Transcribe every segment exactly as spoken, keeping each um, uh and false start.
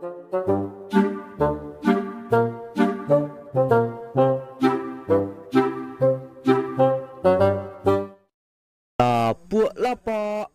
Lapak lapak.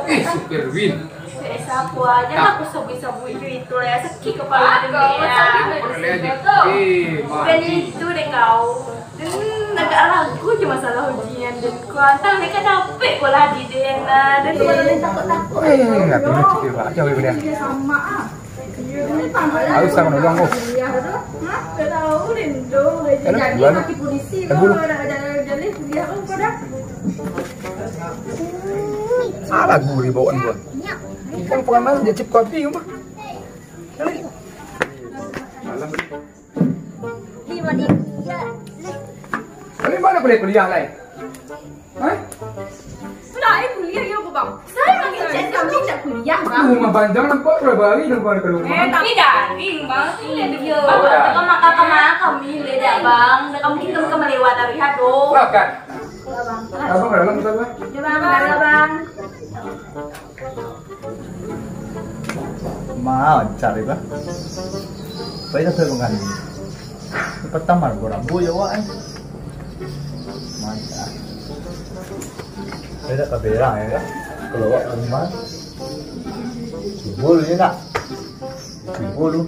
Eh, si Perwin. Eh, siapa aja lah aku sabui-sabui itu, itu lah ya, sakit kepala dia. Boleh aja. Eh, mati. Bukan itu deh kau. Hmm, agak ragu je masalah ujian dan kau. Antah mereka dapet kau lah di D N A dan kau boleh takut-takut. Eh, nggak perlu cik, Pak. Jauh daripada. Dia sama ah. Harus sama dulu, Bang. Hah? Gak tahu, Lindo. Jadi maki polisi, Bang. Kalau nak jalan-jalan kuliah, Bang, kau dah. Salah guru bawaan gua. Ikan pengaman dia cip kopi, Bang. Malam. Di mana dia? Dari mana kuliah-kuliah, Lai? Hah? Sudah, eh, kuliah yo, Bang. Saya makin cek kami tak kuliah, Bang. Rumah panjang nampak berapa hari nampak ke rumah? Eh, tapi garing, Bang. Iya. Bang, kita makan kemana kami, beda, Bang. Dah kamu kita makan melewat dari hado. Makan. Ya, Bang. Abang dalam kita, Bang. Ya, Bang, dalam, Bang. Mancari, Bang. Baiklah, saya mengalir. Pertama, rambu-rambu ya, Wak, eh. Mantap. Saya nak kaberang, ya, kan? Kalau awak ke rumah, timbul je nak. Timbul tu.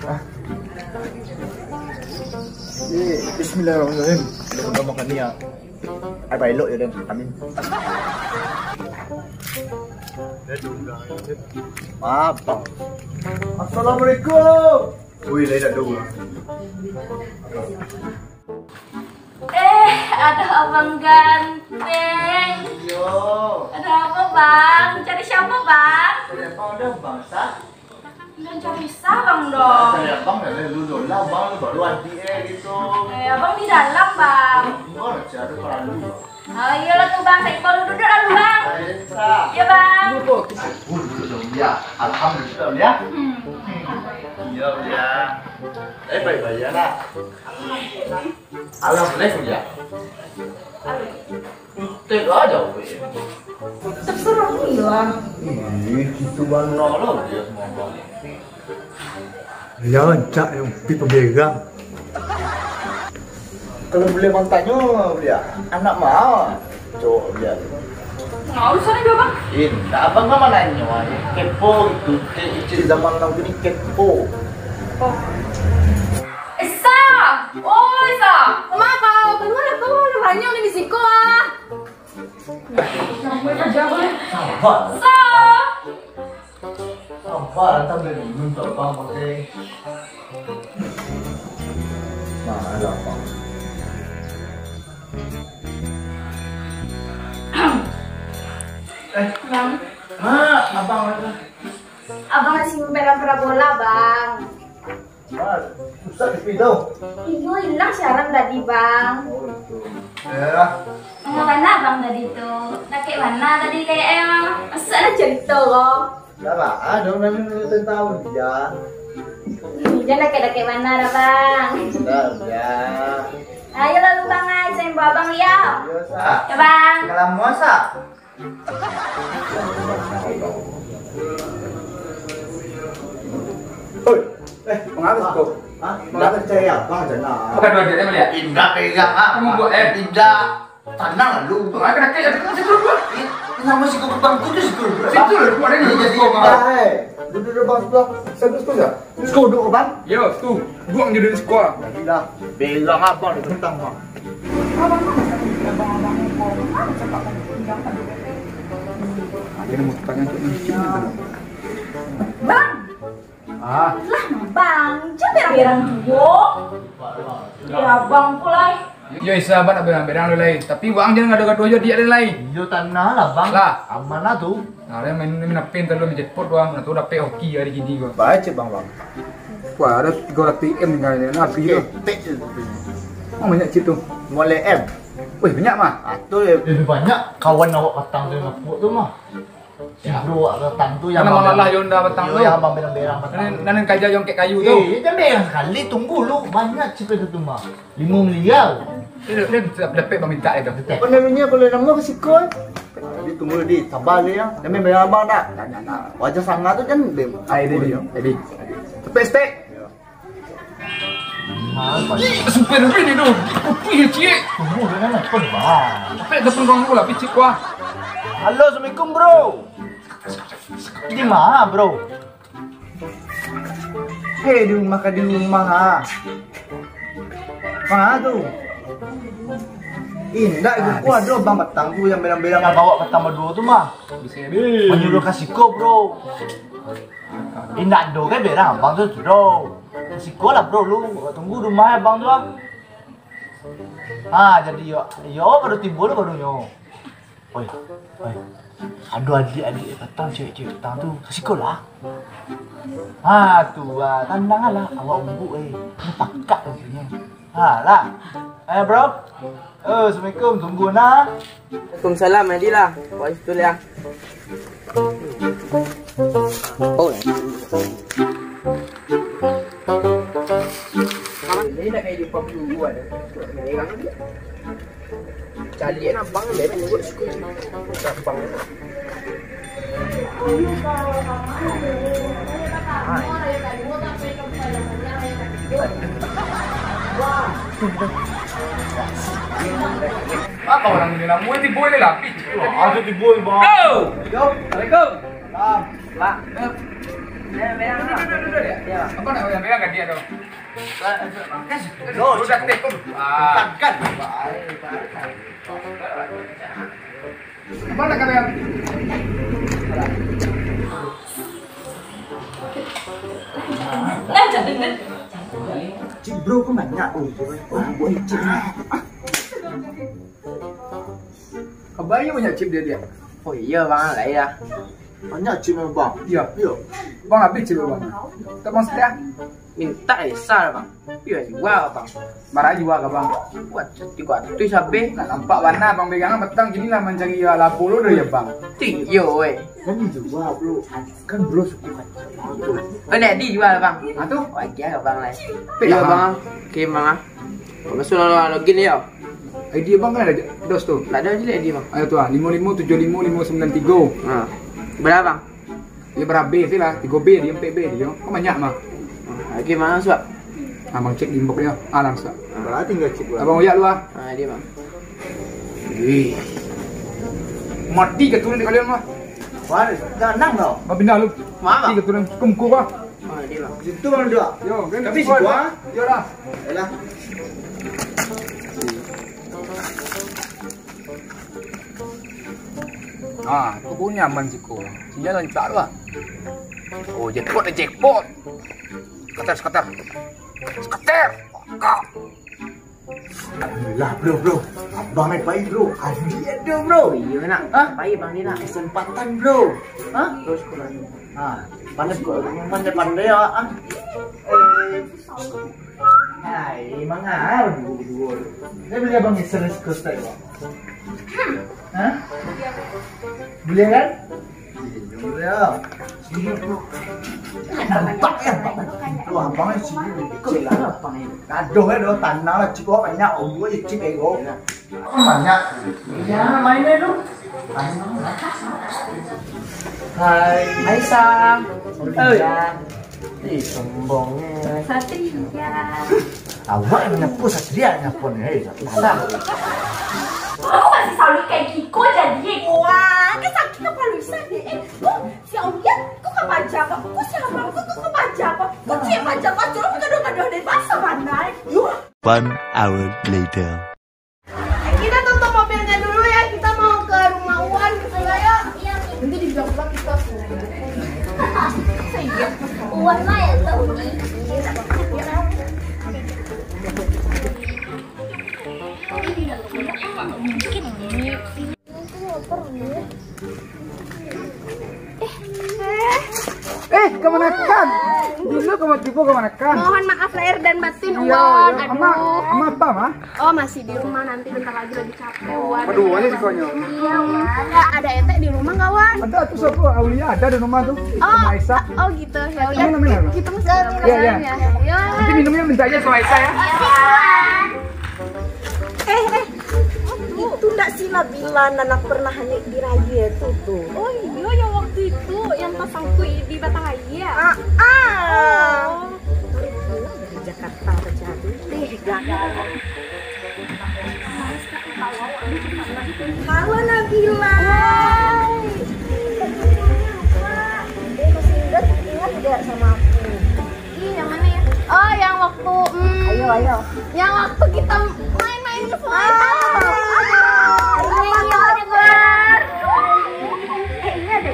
Ah. Eh, bismillahirrahmanirrahim. Mudah-mudahan makan ni, ya. Ai, baik elok je, Den. Amin. Maaf, Bang. Assalamualaikum. Ui, lai dak tahu. Eh, ada abang ganteng. Iyo. Ada apa, Bang? Cari siapa, Bang? Cari apa ada, Bang? Sah? Bang cari Isah, Bang, dong. Cari abang dah, lu dulu lah, abang lu baru adik, eh, gitu. Eh, abang di dalam, Bang. Enggak lah, cari ada perlu, Bang. Ah, iyalah tuh, Bang, saya baru duduk lalu, Bang. Ayo, Sa. Iya, Bang. Duduk, duduk. Aduh, duduk dong, ya. Alhamdulillah, ya. Hmm. Iya, ya. Eh, baik-baik, ya, nak. Alhamdulillah, ya. Halo. Tega aja, weh. Terserah lu, ya. Ih, gitu banyak lah dia semua, Bang. Ya, rancak yang pi pembegang. Kalau boleh abang tanyo, Ulia, anak ma cowok Ulia tu? Nggak usah nih, Bang. Eh, nggak, abang kan mau nanyo, eh. Kepo gitu. Kayak kecil zaman now gini kepo. Oh. Esa! Oh, Esa! Kenapa kau? Keluar lah kau, lah banyak ni di siko ah. Sabar. Sa! Sabar, tak boleh minum, tak apa, pakai. Nah, ada apa? Eh, Bang. Ha, abang ada. Abang masih main bola, Bang. Wah, susah di pintu. Iyo, hilang siaran tadi, Bang. Oh, itu. Ya. Ngapa abang tadi tu? Dakek mana tadi kayak emang? Masa lah cerita lo. Dah lah, ada orang yang minta tahu dia. Jangan dakek-dakek mana dah, Bang. Dah, ya. Ayo lalu, Bang, ai, saya bawa abang, ya. Iya, Sa. Ya, Bang. Kalau mau, Sa. Oi, eh, mangapa kau? Hah? Mangapa cari abang je nak? Bukan dua duit, melihat. Indak pegang, ah. Kamu buat, eh? Indak. Tanang lu. Bang, aku nak kerja, aku nak situ dulu. Eh, nama si Guru Bangku tu si Guru Bangku. Situ lah, keluar dari situ, Bang. Indak, eh. Duduk di bawah sebelah. Serius kau, Sa? Terus kau duduk, Bang? Yo, tu. Buang je dari sekolah. Dah. Belang abang ni tentang, Bang. Abang mana cakap tadi? Abang-abang ni kau. Mana cakap tadi? Pinjam tadi. Ada yang mau tanya untuk miskin ni tadi. Bang! Ah. Lah, Bang. Jangan berang-berang dulu. Ya, Bang, pulai. Yo, Isa, abang nak berang-berang dulu, lai. Tapi, Bang, jangan gaduh-gaduh jo dia, lai. Yo, tanah lah, Bang. Lah. Aman lah tu. Nah, dia main, main apa yang terlalu menjepot, Bang. Nah, tu dapet hoki hari gini, Bang. Baik, Bang, Bang. Wah, ada tiga ratus M tinggal ni. Nah, habis tu. Ketek je tu. Oh, banyak chip tu. Mulai M. Wih, banyak mah. Ah, tu ya. Lebih banyak kawan awak patang tu yang ngapuk tu mah. Si bro awak patang tu yang Mana abang malah berang-, Honda patang yo, tu? Yang abang berang-berang patang Nan, tu. Nan kaja jongkek kayu tu. Eh, dia jangan berang sekali, tunggu lu. Banyak cerita tu mah. Lima miliar. Dia, dia dapek bang minta itu. Apa namanya kalau nama ke siko? Dia tunggu di sabar dia. Dia berang abang tak? Nak, nak, nak. Wajah sangat tu kan dia. Ai, dia, dia. Jadi. Spek, spek. Supir ni tu. Kopi je, cik. Tunggu, jangan apa, bang. Tapi ada pun ganggu lah, picik kuah. Halo, assalamualaikum, bro. Di mana, bro? Hei, di rumah ka di rumah, ha. Mana tu? Indak, itu ku ado bang patang tu yang berang-berang. Yang bawa patang baduo tu mah. Manyuruah ka siko, bro. Indak ado kan berang abang tu, bro. Siko lah, bro, lu. Tunggu rumah abang tu, ah. Ha, jadi yo, yo baru tibo lu baru nyo. Oi, oi. Ado adiak-adiak patang, cewek-cewek patang tu, ka siko lah. Ha, tu, ah, tanang lah. Awak umbuk, eh. Ni pakak rasonyo. Ha, lah. Eh, bro. Eh, assalamualaikum. Tunggu nah. Waalaikumsalam, Adi lah. Wak situ lah. Oh, ya. Ini nak kayak di pop dulu ada. Nyari orang dia. Calian abang dia buat suku. Abang. Apa orang ni lah? Mui tibo ni lah, picik. Ah, tu tibo, bang. Oh! Assalamualaikum. Salam. Pak. Duduk, duduk, duduk, duduk, ya. Ya. Apa nak bilang kat dia tu? Pak. Kan, kan. Ah. Kan. Apa nak kalian? Cik bro, kau banyak, oh. Wah, buat cik. Kabayang banyak chip dia, dia. Oh iya, bang, lah ya. Banyak chip, bang. Iya. Iya. Bang, habis chip, bang. Tak, bang, setia. Minta besar, bang. Iya, jual, bang. Marah jual ke, bang? Buat tiga ratus habis. Nak nampak warna, bang, pegangan petang gini lah mencari ya, lapo lo dah ya, bang. Ti, yo, weh. Kan dijual, bro. Kan bro suka kan. Kau nak dijual, bang? Ah, tu? Bagi ke, bang, lah. Iya, bang. Oke, bang, ah. Masuk lah, login ya. I D abang kan ada, Dos, tu? Tak ada je lah I D, bang. Ayo tu ah, lima lima tujuh lima lima sembilan tiga. Ha. Berapa, bang? Dia berapa B sih lah? Tiga B dia, empat B dia. Kau banyak mah. Ha, oke, bang, masuk. Abang cek di inbox dia. Ah, langsung. Ha. Berapa tinggal cek, bang? Abang oyak lu ah. Ha, dia, bang. Wih. Mati ke turun di kalian mah? Wah, ganang tau. Abang pindah lu. Mama. Mati ke turun. Kemku, bang. Ah, dia lah. Situ bang dua. Yo, kan. Tapi situ, ah. Yo lah. Yalah. Ah, tu pun nyaman siko. Sinyal lancar lah. Oh, jackpot, jackpot. Seketer, seketer. Seketer. Kak. Alhamdulillah, bro, bro. Abang naik baik, bro. Adi ada, bro. Iya, nak. Hah? Baik, bang, ni, nak. Kesempatan, bro. Hah? Terus kurang. Ha, pandai, pandai, pandai, ya. Ah. Eh. Hai, manga, dua, dua. Saya beli abang ni serius ke style, bang? Hah? Boleh kan? Iya, boleh, ya. Nampak ya, Bang? Wah, Bang, sini kecil lah, Bang, ini. Gaduh ya, doh, tanah lah, cik, banyak, oh, dua, cik, eh, oh. Banyak. Iya, main deh, lu. Hai. Hai, Sang. Iya. Ih, sombongnya. Satria. Awak yang nyapu, Satria yang nyapu ni. Hei, Satria. Kau masih selalu kayak giko jadi, eh. Wah, kan sakit kepala Isan ni, eh. Kau, si Aulia, kau kau paja apa? Kau si Abang, kau, kau paja apa? Kau cik paja apa? Coba kau gaduh-gaduh dari pasar mana, eh? Yuh. One hour later. Kita tutup mobilnya dulu ya, kita mau ke rumah Uwan gitu lah ya. Nanti dibilang pulang kita. Uwan mah ya tahu ni. Eh, kemanakan? Dulu Kau mau tipu kau mana kan? Mohon maaf lahir dan batin, Iya, Wan. iya. Ama, Aduh. ama apa, Ma? Oh, masih di rumah, nanti bentar lagi lagi capek, Wan. Aduh, banyak sukanya. Iya, Wan. Ada Ente di rumah nggak, Wan? Ada tuh, siapa? Aulia ada di rumah tuh. Oh, Sama Aisyah. oh gitu. Ya udah. Minum, minum. Kita masuk ke Iya, iya. dalam ya. Ya. Nanti minumnya minta aja sama Aisyah ya. Eh, eh, itu ndak si Nabila nan pernah hanyut di raya tu, tu. Oh iya, yang waktu itu, yang pasang kuil di Batang Aia. Ah, ah. Oh. Baru pulang dari Jakarta, terjadi. Eh, gak. Halo, Nabila. Eh, masih ingat, ingat gak sama aku? Ih, yang mana ya? Oh, yang waktu, hmm, Ayo, ayo. yang waktu kita main-main ke sungai. Ah, ah, Iya, iya, benar. Eh, ini ada.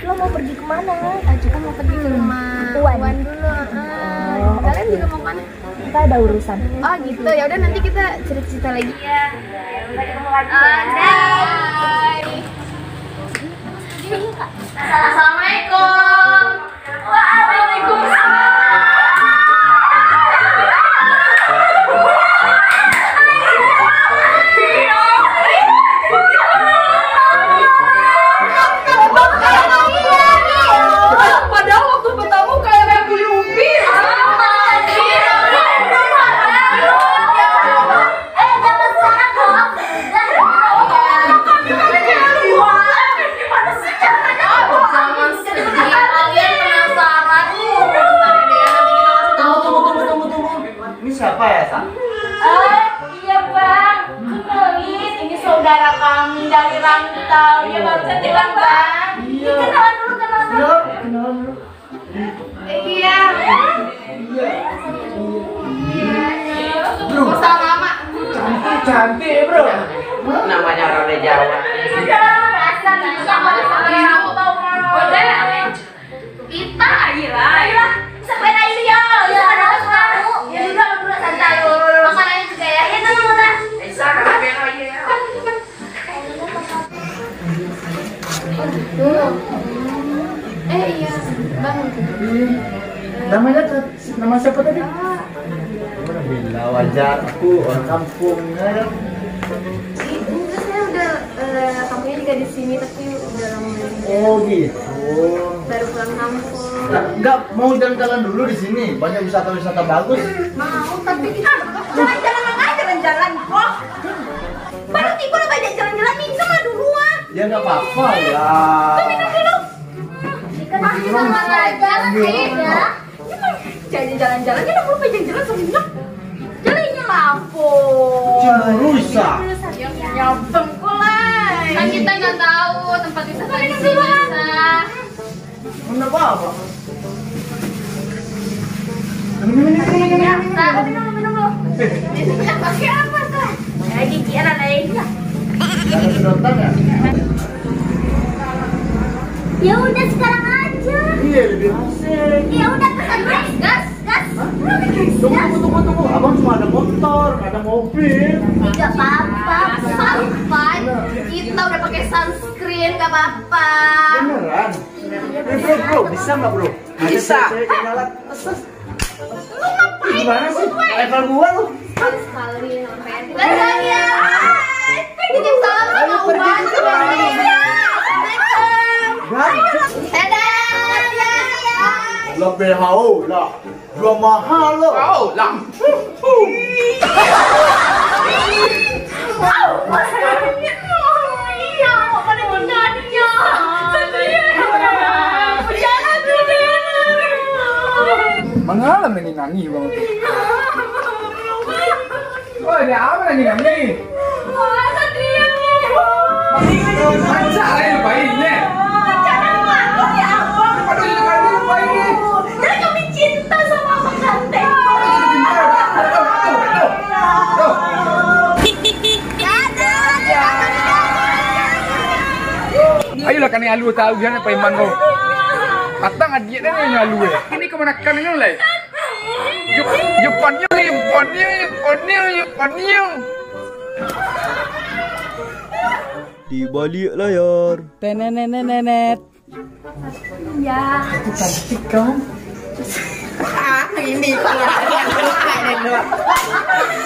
Lo mau pergi kemana? Ah, kita mau pergi ke rumah Wan. Wan dulu. Ah. Oh, Kalian oke. juga mau kemana? Kita ada urusan. Oh gitu, ya udah nanti kita cerita-cerita lagi ya. Ya udah, ketemu lagi ya. Bye. Assalamualaikum. Waalaikumsalam. Padahal waktu pertama kayak kulit ubi. Eh, zaman sekarang kok. Zaman sekarang kalian penasaran? Tunggu, tunggu, tunggu, tunggu, tunggu. Ini siapa ya, Sa? Eh, iya, Bang. Kenalin, ini saudara kami dari rantau. Dia baru saja pulang, Bang. Iya. Kenalan dulu, kenalan dulu. Iya, kenalan dulu. Iya. Iya. Iya. Bro. Gak usah lama. Cantik, cantik, bro. Namanya orang Jawa. Iya. Asal bisa, asal bisa. Udah. Kita aja lah. Ayolah, sampai aja ya. Iya. Sampai aja, Bang. Ya udah, duduk santai. Makanannya juga ya. Ya, tenang, tenang. Bisa, sampai aja ya. Oh gitu. Eh iya, Bang. Hmm. Namanya tuh, nama siapa tadi? Ah. Bila wajar, aku orang kampung ya. Itu saya udah eh, kampungnya juga di sini tapi udah lama. Oh gitu. Baru pulang kampung. Nah, nggak mau jalan-jalan dulu di sini? Banyak wisata-wisata bagus. Mau, tapi kita jalan-jalan aja, jalan-jalan kok. Baru tiba udah banyak jalan-jalan, minum lah dulu ah. Ya nggak apa-apa lah. Tuh minum dulu. Ikan minum sama jalan aja ya. Jadi jalan-jalan, kita mau jalan-jalan semuanya. Jalannya lapo. Cemburu, Sa. Ya, ya, bengkok lah. Kan kita nggak tahu tempat wisata di sini, Sa. Mana apa-apa? Minum, minum, minum, minum, minum, minum. Nah, minum, minum, minum. Pakai apa, Sa? Ya, gigian ada ini lah. Ada sedotan ya? Ya udah, sekarang aja. Iya, lebih asik. Ya udah, pesan gas, gas, gas. Hah? Tunggu, tunggu, tunggu, tunggu. Abang cuma ada motor, ada mobil. Tidak apa-apa. Sampai kita udah pakai sunscreen, gak apa-apa. Beneran? Eh, bro, bro, bisa nggak, bro? Ada Bisa. cewek-cewek kenalan. Lu ngapain Gimana sih? Gue? Level gua lu. Sekali, sekali. Dadah, ya. Hai. Kan jadi salam sama Ayo, pergi Uwan. Ke sana. Assalamualaikum. Dadah. Dadah, ya. Lebih haus lah. Dua mahal lo. Haus lah. Mangalam ini nangih bang. Oh, ada apa nangih nangih? Baca lah yang baik ni. Aduh, yang baik ni. Jangan kami cinta sama Abang Ganteng. Ayolah kami alu tahu dia apa emang kau. Patang adiak dia yang alu eh. Ini kau mana kan dengan lai? Jep-, Jepang ni, Jepang ni, Jepang ni, Jepang ni. Di balik layar. Tenenenenet. Ya. Aku cantik kan? Ah, ini keluar.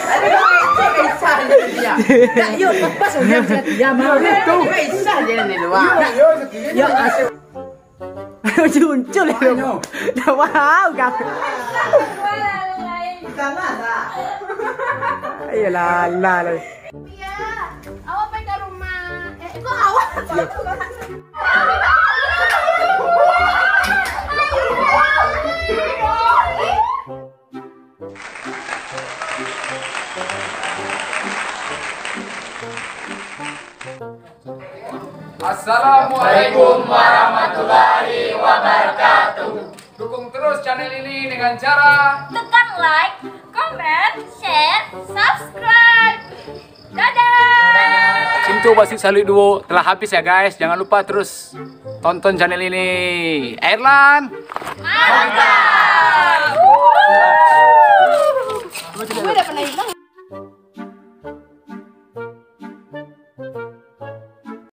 Aduh, bisa dia. Tak, yuk, lepas udah, dia mau. Itu. Bisa dia ni luar. Yuk, yuk, yuk. Muncul ya. Dah wow kan. Iyalah, lah, lah. Iya, awak pai ka rumah. Eh, kok awak? Assalamualaikum warahmatullahi wabarakatuh. Dukung terus channel ini dengan cara tekan like, comment, share, subscribe. Dadah. Cintu Basik Saluik Duo telah habis ya guys. Jangan lupa terus tonton channel ini. Airlan. Mantap.